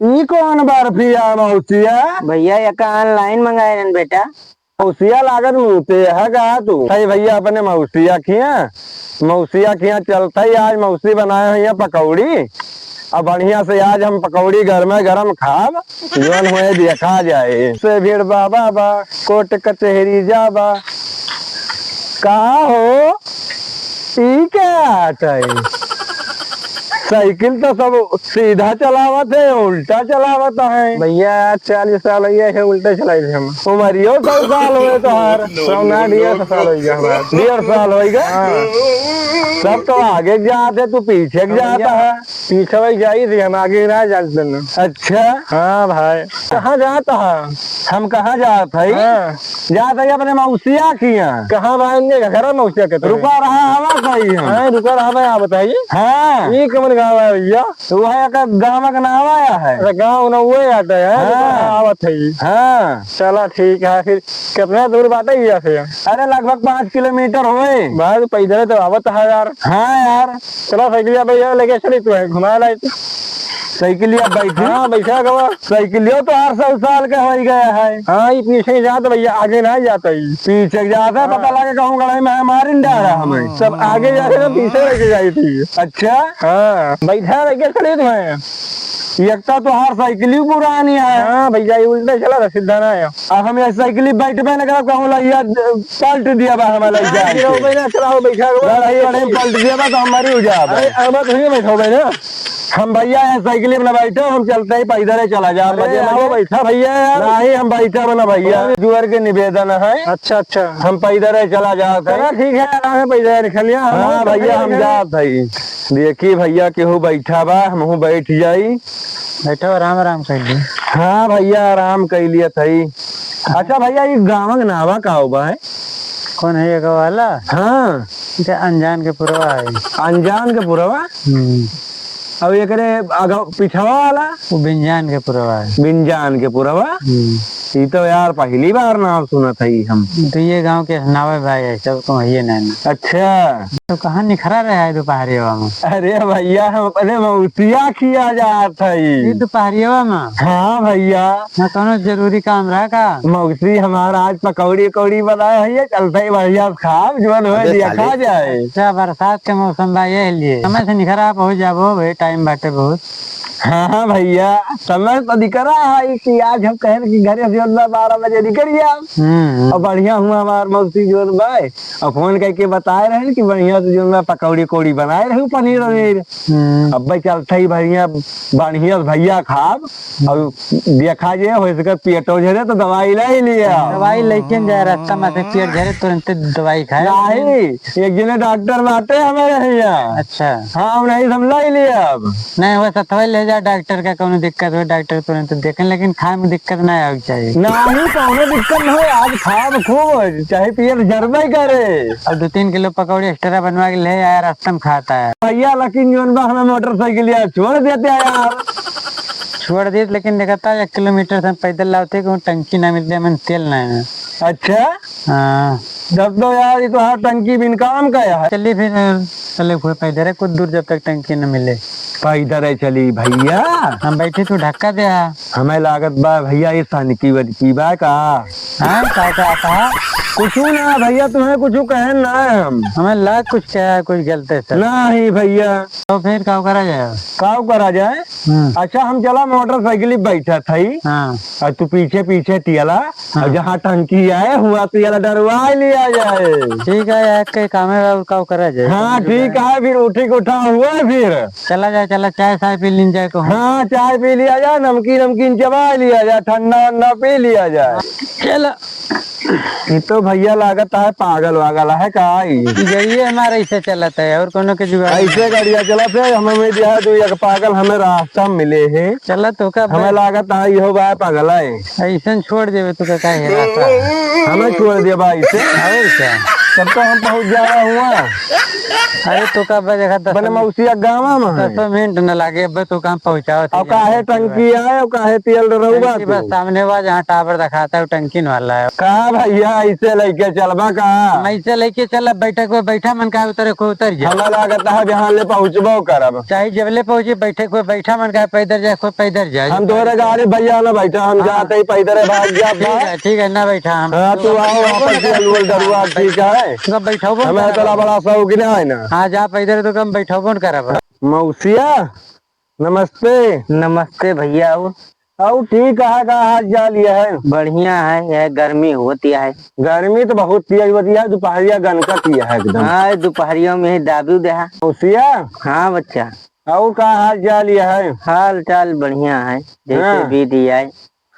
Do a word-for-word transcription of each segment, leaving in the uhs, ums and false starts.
ई कौन बर्फी है मौसिया? भैया, एका online मंगाए रहन बेटा। मौसिया लागत मुँहते है का तू? सही भैया, अपने मौसिया खिया, मौसिया खिया चलत ही। आज मौसी बनाए हुई है पकौड़ी। अब बढ़िया से आज हम पकौड़ी गरमे गरम खाब, जौन होए देखा जाए। से भीड़ बाबा बा, कोर्ट कचहरी जाबा। का हो, ई क्या आत है? साइकिल तो सब सीधा चलावत है, उल्टा चलावत है। भैया, आज चालीस साल होइ गए है, उल्टा चलाई थे हम। उमरियो सौ साल हुए तोहार। सौ ना, डेढ़ सौ साल होइ गया हमारा। डेढ़ साल होइ गया? हाँ। सब तो आगे जात है, तू पीछे जात है। पीछे वही जाई थी, हम आगे ना जात देना। अच्छा। हाँ भाई। कहाँ जात है? हम कहाँ जात है? हाँ। जात है अपने मौसिया खिया। कहाँ बा उनके घर? मौसिया के तरफ। रुका रहा हवा सही हम। हाँ, रुका रहा भाई, आप बताइए। हाँ। ये कौन गाँव है भैया? तो वह एक गाँव का नाम आया है। अरे गाँव ना हुए आता है, हाँ। रुका रहा आवत है। हाँ। चला ठीक है, फिर कितना दूर बाटे यहाँ से? अरे लगभग पाँच किलोमीटर होए। बस पैदल तो आवत है यार। हाँ यार। चला साइकिलिया भैया लेके चली तू है, घुमा लाई तू। साइकिलिया बैठी? हाँ, बैठा गवा। साइकिलियो तो हर सौ साल का हो गया है। हाँ, ये पीछे ही जात भैया, आगे ना जाता ही। पीछे जाता है, हाँ। पता लगे कहूँ गढ़ाई में हमारी डारा हमें। सब आगे जाते तो पीछे लेके जाई थी। अच्छा? हाँ, बैठा लेके चली तू है। एक तो तोहार साइकिल ही पुरानी है। हाँ भैया, ये उल्टा चला था, सीधा ना है। अब हम ये साइकिल ही बैठबे न करब, कहूँ लइया पलट दिया बा हमारा लइया। गिरौबे ना, चलाओ, बैठा रहो। लड़ाई वड़ाई पलट दिया बा तो हम मरी हो जाब। अरे, अब तो नहीं बैठोगे ना। हम भैया ये साइकिल में ना बैठो, हम चलते ही पैदल ही चला जाब। अरे, भैया, आओ, बैठा भैया यार। नहीं, हम बैठा बना भैया। जुअर के निवेदन है। अच्छा, अच्छा। हम पैदल ही चला जात है। चला ठीक है, आराम से पैदल निकल लिया। हम हाँ तो भैया, हम पैदल जात है। देखी भैया, केहू बैठा बा, हमहू बैठ जाई। बैठो, आराम, आराम कर ली। हाँ भैया, आराम कर लिया थई। अच्छा भैया, ई गाँव के नावा का बा है? कौन है ये वाला? हाँ। इनके अनजान के पुरवा है। अनजान के पुरवा? हम्म। अब एकरे आगा पिछवा वाला? वो बिंजान के पुरवा है। बिंजान के पुरवा? हम्म। ई तो यार पहली बार नाम सुनत हई हम। तो ये गाँव के नावे भाई है, सब तो है ना। अच्छा। तो कहाँ निखरा रहे है दोपहरिया में? अरे भैया, हम अपने मौसिया खिया जात हई। ये दोपहरिया में? हाँ भैया। ना कौनो जरूरी काम रहा का? मौसी हमारा आज पकौड़ी उकौड़ी बनाए है, चलते ही बढ़िया से खाब, जौन होए अबे देखा साले। जाए। अच्छा, बरसात के मौसम बा, ये लिए समय से निखरा पहुँच जाबो भाई, टाइम बाटे बहुत। हाँ, हाँ भैया, समय तो निकरा है कि आज हम कहन कि घरे से जौन बा बारह बजे निकल जाब। हम्म। और बढ़िया हुआ हमार मौसी जौन बा, और फोन करके बताए रहे कि बढ़िया से जौन बा पकौड़ी उकौड़ी बनाए रहे, पनीर वनीर। हम्म। अब भाई चलते ही बढ़िया, बढ़िया से भैया खाब, और देखा जे हो सके पेटो झरे तो दवाई ले लिया। दवाई लेके जाए, रास्ता में से पेट झरे, तुरंत दवाई खाए। नहीं, एक जने डॉक्टर बाटे हमारे यहाँ। अच्छा। हाँ, हम नहीं समझा ही लिया अब। नहीं, वो सथवा ले जा डॉक्टर का, कौनो दिक्कत हो, डॉक्टर तुरंत देखें, लेकिन खाए में दिक्कत ना आवे चाहिए। नहीं, कौनो दिक्कत ना हो, आज खाब खूब, चाहे पेट झरबे करे। अब दो तीन किलो पकौड़ी एक्स्ट्रा बनवा के ले आया, रास्ता में खाता है। भैया, लेकिन जौन बा हमें मोटरसाइकिल यार छोड़ देते हैं यार। छोड़ देते, लेकिन देखता है एक किलोमीटर से पैदल लावते, कहूँ टंकी ना मिलते, हमें तेल ना है। अच्छा? हाँ। जब तो यार, ये तो हर टंकी बिन काम का है। चलिए फिर, चले हुए पैदल है, कुछ दूर जब तक टंकी न मिले। पैदल है चली भैया। हम बैठे, तू धक्का दे आ। हमें लागत बा भैया, ये सनकी वनकी बा का? हाँ, का, का, का? कुछ ना भैया, तुम्हें कुछ कहे ना हम। हमें लाग कुछ कहा, कुछ गलते से। नहीं भैया। तो फिर का करा जाए? का करा जाए? हम्म। अच्छा, हम चला मोटरसाइकिल पे बैठा था ही। हाँ। और तू पीछे पीछे टियला। हाँ। और जहाँ टंकी आए हुआ तो याला डरवा लिया जाए। ठीक है यार, कई काम है, और का करा जाए? हाँ, ठीक है, फिर उठी के उठा हुआ फिर। चला जाए, चला, चाय साय पी लीन जाए को। हाँ, चाय पी लिया जाए, नमकीन नमकीन चबा लिया जाए, ठंडा वंडा पी लिया जाए। चला। ये तो भैया लागत है पागल वागल है का ई? गड़िया हमारा ऐसे चलत है, और कोनो के जुगाड़ ऐसे नहीं। गड़िया चलत है, हमें में दिया दो एक पागल हमें रास्ता में मिले है। चलत हो का हमें भाई? लागत है इहो बा पागल है। ऐसन छोड़ देवे तो का काहे रास्ता? हमें छोड़ दे भाई से। और क्या? तब तो हम पहुँच जावा हुआ। अरे तो का बा, देखा, दस बने मिनट, मौसिया गाँवा में है। दसो मिनट न लागे, अब तो काम पहुँचावत अब है। काहे टंकी आए, अब काहे तेल डरौबा टंकी तू? बस सामने बा, जहाँ टावर दिखाता है, टंकी न वाला है। का भैया, ऐसे लेके चलबा का? हम ऐसे लेके चलब, बैठक पे बैठा मन का उतरे को उतर जा। हमें लागत है बिहान ले पहुँचबो करब। चाहे जबले पहुँची, बैठक पे बैठा मन का पैदल जाए, कोई पैदल जाए। हम तोहरे गाड़ी भैया ना बैठा, हम हाँ। जाते ही पैदल भाग जाब। ठीक है, ठीक है, ना बैठा हम। हाँ, तू आओ, वापस तेल वेल डरवा, ठीक है? तो बैठबो हमें करब। इतना बड़ा शौक ना है ना। हाँ, जा पैदल तो कम बैठबो न करब। मौसिया, नमस्ते। नमस्ते भैया। और? और ठीक है, का हाल चाल ये है? बढ़िया है, यह गर्मी होती है। गर्मी तो बहुत तेज होती है, दोपहरिया गनकत ही है एकदम। हाँ, दोपहरियों में ही दाबी दे है। मौसिया? हाँ बच्चा। और का हाल चाल ये है? हाल चाल बढ़िया है, जैसे हाँ। बीत ही आए।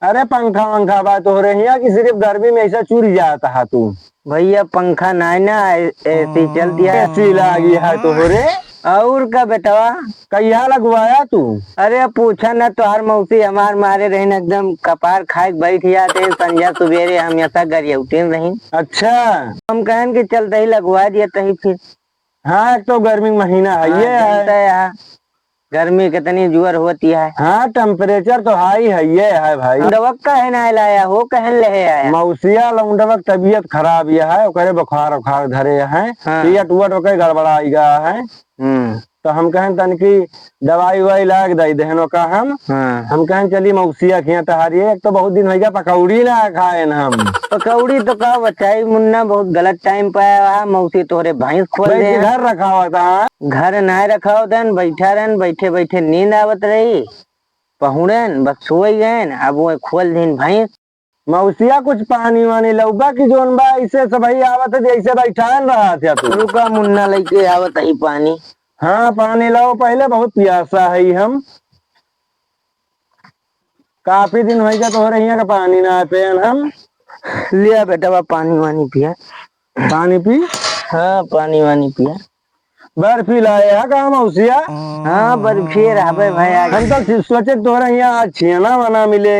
अरे पंखा वंखा बा तोहरे हियाँ कि सिर्फ गर्मी में ऐसा चुर जात हा तू? भैया पंखा नाय ना, ए-, एसी चलती है। एसी लागी है तोहरे? और का बेटवा? कहिया लगवाया तू? अरे पूछा ना, तोहार मौसी हमार मारे रहिन, एकदम कपार खाए के बैठ जाते हैं। संझा सुबेरे हम ऐसा गरियौटिन रहिन। अच्छा। हम कहन कि चलते ही लगवा दिया तही फिर। हाँ, एक तो गर्मी के महीना है, हाँ, ये है। जानता है यहाँ गर्मी कितनी जोर होती है। हाँ, temperature तो high है, ये है भाई। लौंडवा काहे ना लाया हो, कहन ले आया। मौसिया लौंडवा की तबीयत खराब ये है, ओकरे बुखार उखार धरे है, हाँ। पेट उट ओकर गड़बड़ाई गया है। हम्म। तो हम कहन तनकी दवाई उवाई लाग दई देहन ओका हम। हाँ। हम कहन चली मौसिया के यहाँ टहरी, एक तो बहुत दिन हो गया पकौड़ी ना खाएन हम। पकौड़ी तो का बचाई मुन्ना, बहुत गलत time पे आया है, मौसी तोहरे भैंस खोल बैठ दे के हैं। घर रखावा था। घर नाय रखावत हन, बैठा रहन, बैठे बैठे नींद आवत रही, पहुड़न बस सोई गएन। अब वो खोल दिन भैंस। मौसिया कुछ पानी वानी लौबा कि जोन बा ऐसे सबही आवत है जैसे बैठान रहा था तू। रुका मुन्ना लेके आवत ही पानी। हाँ पानी लाओ पहले, बहुत प्यासा है हम। काफी दिन होइ गया तोहरे हियाँ का पानी ना पेन हम। लिया बेटवा पानी वानी पिया। पानी पी। हाँ पानी वानी पिया। बर्फी लाए है का मौसिया? हाँ बर्फी रहबे भाई आज। हम तो सोचे तोहरे हियाँ आज छेना वाना मिले।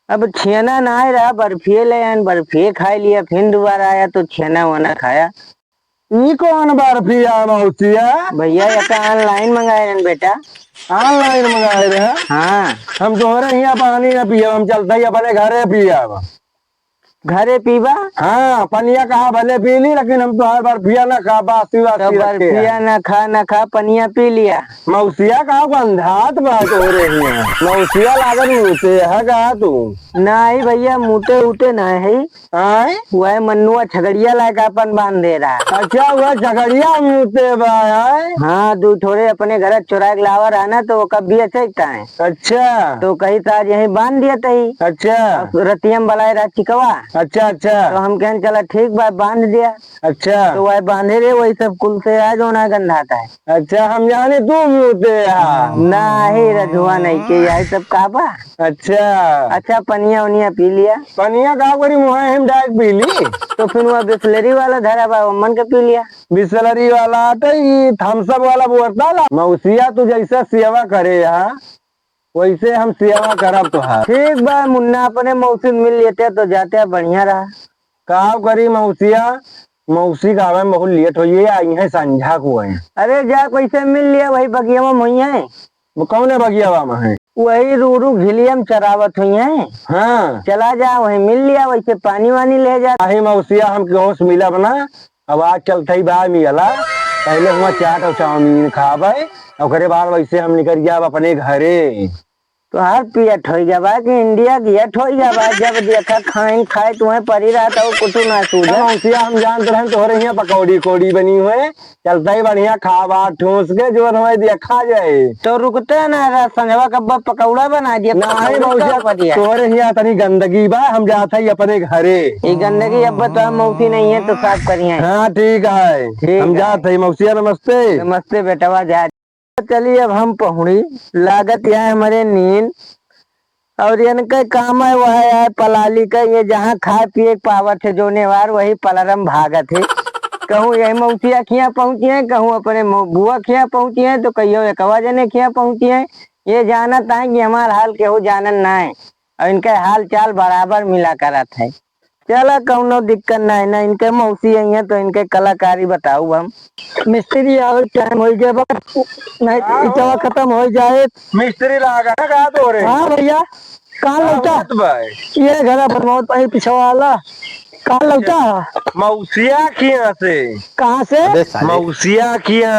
अब छेना ना रहा, बर्फी ले आन, बर्फी खाई लिया, फिर दोबारा आया तो छेना वाना खाया। ई कौन बर्फी आ मौसिया? भैया ये तो online मंगाए रहन बेटा। Online मंगाए रहे? हाँ। हम तोहरे हियाँ पानी ना पियब, हम चलता ही अपने घरे पियब। घरे पीबा? हाँ, पनिया कहा भले पी ली, लेकिन हम तोहार बर्फिया ना खा, बासी वासी तो रखे बर्फिया हैं। ना खा, ना खा, पनिया पी लिया। मौसिया का गंधात बात हो रही है। मौसिया लागत मुँह से है का तू? नहीं भैया, मुँहते उते ना है। आय? वह मन्नुआ छगड़िया लायक अपन बांध दे रहा है। अच्छा, वह छगड़िया मुँहते बा, आय? हाँ, दू ठोरे अपने घर चुरा के लावा रहा ना, तो वो कब भी अच्छा है। अच्छा। तो कही तो आज यहीं बांध दिया तही। अच्छा। अब रतिया में बलाए रहा चिकवा। अच्छा, अच्छा। तो हम कहन चला ठीक बा, बांध दिया। अच्छा। तो वह बांधे रहे, वही सब कुल से है जो ना गंधाता है। अच्छा, हम जाने तू मुँहते है। नहीं रजुआ नहीं के, यही सब का बा। अच्छा। अच्छा, पनिया उनिया पी लिया। पनिया का करी, मुँह हम डायरेक्ट पी ली। तो फिर वह बिसलेरी वाला धरा बा, वो मन के पी लिया। बिसलेरी वाला तो ई थम्स अप वाला बोतल ला। मौसिया तू जैसा सेवा करे यहाँ, वैसे हम सेवा करब तोहार। ठीक बा मुन्ना, अपने मौसी से मिल लेते तो जाते बढ़िया रहा। का करी मौसिया, मौसी का आवे में बहुत लेट होइए, आई हैं संझा को है। अरे जा कैसे मिल लिया, वही बगिया में हुई है। वो कौने बगियावा में है? वही रूरू घिलिया में चरावत हुई है। हाँ। चला जा वहीं मिल लिया, वैसे पानी वानी ले जा। अही मौसिया हम केहू से मिलब ना, अब आज चलते ही बा मिला, पहले हुआ चाट और चाउमीन खाबे, ओकरे बाद वैसे हम निकल जाब अपने घरे। तोहार पियट होई गवा कि इंडिया गेट होई गवा, जब देखा खाइन खाए तुम्हें परी रहता हो कुछ ना सूझे। मौसिया हम जानत रहन तोहरे हियाँ पकौड़ी कोड़ी बनी हुए, चलता ही बढ़िया खाबा ठूस के जो हमें देखा जाए। तो रुकते ना रहा, संझवा कब्बा पकौड़ा बना दिया, नहीं पकौड़ा मौसिया, का दिया? तोहरे हियाँ तनी गंदगी बा, हम जात ही अपने घरे। ये गंदगी अब तो हम मौसी नहीं है तो साफ करिए। हाँ ठीक है, ठीक हम है। जात ही मौसिया, नमस्ते। नमस्ते बेटवा, जा। चली अब हम पहुड़ी, लागत यह हमरे नींद। और इनके काम है वह है पलाली का, ये जहाँ खाए पिए के पावत है जोनेवार, वही पलरम भागत है। कहूँ यही मौसिया खिया पहुँची है, कहूँ अपने मौ-, बुआ खिया पहुँची है, तो कहियो एकवा जने खिया पहुँची है। ये जानत है कि हमार हाल केहू जानन ना है, और इनके हाल चाल बराबर मिला करत है। चला, कौनो दिक्कत नाहीं ना, इनके मौसी अइहैं तो इनके कलाकारी बताऊ हम। मिस्त्री आवे टाइम होइ गया बा, नहीं तो हाँ। इटवा खतम होइ जाए। मिस्त्री लागा है का तोरे? हाँ भइया, कहाँ हाँ, लौटा? होत बा। ये घरा बनवावत पानी पिछवा वाला। कहाँ लौटा है? मौसिया खिया से। कहाँ से? अबे साले। मौसिया खिया।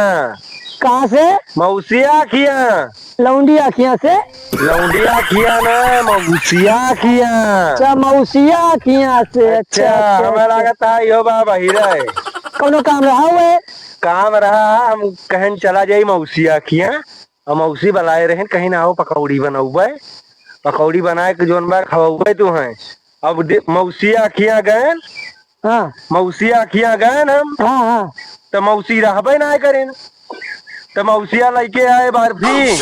कहाँ से? मौसिया खिया। लौंडिया खिया से? लौंडिया खिया ना, मौसिया खिया। अच्छा, मौसिया खिया से। अच्छा, अच्छा, अच्छा, हमें अच्छा। लागत है इहो बा बहिरा है। कौनो काम रहा हुए? काम रहा, हम कहन चला जाई मौसिया खिया। और मौसी बलाए रहन, कहिन आओ पकौड़ी बनउबे, पकौड़ी बनाए के जौन बा खवउबे तुहैं। अब दे-, मौसिया खिया गएन, हाँ। मौसिया खिया गएन हम, हाँ, हाँ। तो मौसी रहबे ना करेन। तो मौसिया लइके आए बर्फी,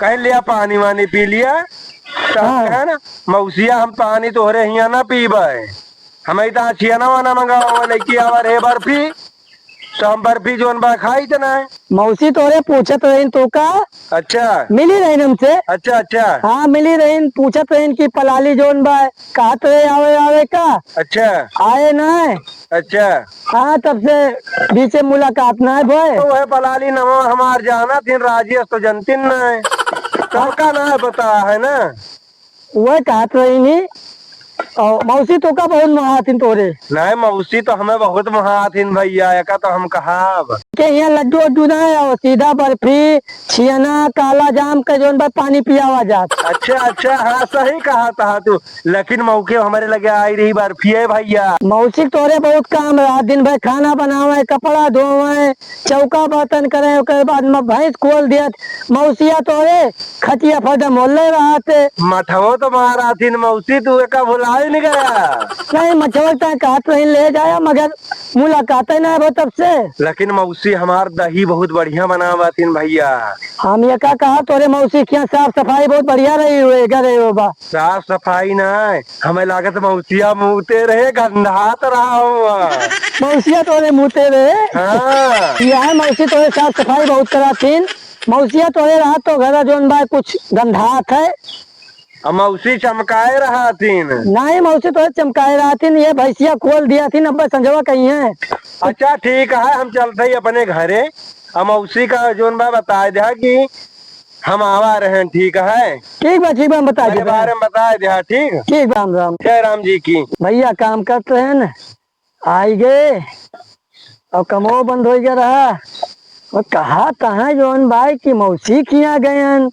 कहिन लिया पानी वानी पी लिया। तो हम हाँ। कहेन, मौसिया हम पानी तोहरे हियाँ ना पीबे, हमें तो छियाना वाना मंगावा, लइके आवा रहे बर्फी। तो हम बर्फी जौन बा खाई त ना। मौसी तोरे पूछत रहीन तू का? अच्छा। मिली रहीन हमसे। अच्छा, अच्छा। हाँ, मिली रहीन, पूछत रहीन कि पलाली जौन बा, कहत रहे आवे, आवे का? अच्छा। आए ना। अच्छा। हाँ, तब से बीचे मुलाकात ना भय। तो वह पलाली नवा हमार जाना थिन, राजेश तो जनतिन ना है। सबका ना पता है ना। वह कहत रही नी, और मौसी तो का बहुत मोहाथिन तोरे। नहीं, मौसी तो हमें बहुत मोहाथिन भइया, एका तो हम कहाब। के यहाँ लड्डू उड्डू ना है, और सीधा बर्फी, छियना, काला जाम के जौन बा पानी पियावा जात। अच्छा, अच्छा, हाँ, सही कहा था तू। लेकिन मौके हमरे लगे आई रही बर्फी है भइया। मौसी तोरे बहुत काम रहा, दिन भर खाना बनावे, कपड़ा धोवे, चौका बर्तन करे, ओकर बाद में भैंस खोल दियत। मौसिया तोरे खटिया फर्दा मोल्ले रहते। मठवो तो माराथिन मौसी, तू एका भुलाई नहीं गया। नहीं, मठवो तक कहत रही ले जाया, मगर मुलाकात ही ना हो तब से। लेकिन मौसी हमार दही बहुत बढ़िया बनावाथिन भइया। हम एका कहा तोरे मौसी के यहाँ साफ सफाई बहुत बढ़िया रही हुए, घरे हो बा। साफ सफाई ना, हमें लागत मौसिया मुँहते रहे, गंधात रहा हुआ। मौसिया तोरे मुँहते रहे? हाँ। यह है मौसी तोरे साफ सफाई बहुत कराथिन। मौसिया तोरे रहा तो घरा जौन बा कुछ गंधात है। अब मौसी चमकाए रहाथिन। नहीं, मौसी तोरे चमकाए रहाथिन, ये भैंसिया खोल दियाथिन, अब संझवा कहीं है। अच्छा, ठीक है, हम चलते ही अपने घरे। अब मौसी का जौन बा बताए दिया कि हम आवा रहे हैं, ठीक है? ठीक बा, ठीक बा, हम बता अपने देबे। बारे में बताए दिया, ठीक? ठीक बा, राम राम। जय राम जी की। भइया काम करत रहे न, आई गए, और कमो बंद होइ गया रहा। और कहा तहाँ जौन बाय कि मौसी किहाँ गएन,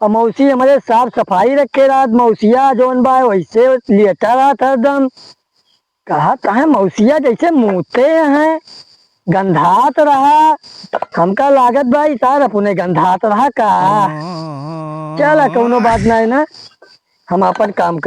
और मौसी हमरे साफ सफाई रखे रहत, मौसिया जौन बाय वैसे लेटा रहत हरदम। कहा तहाँ मौसिया जैसे मूते हैं, गंधात रहा। हमका लागत बा, ई सार अपने गंधात रहा का। चला, कौनो बात नाहीं ना, हम आपन काम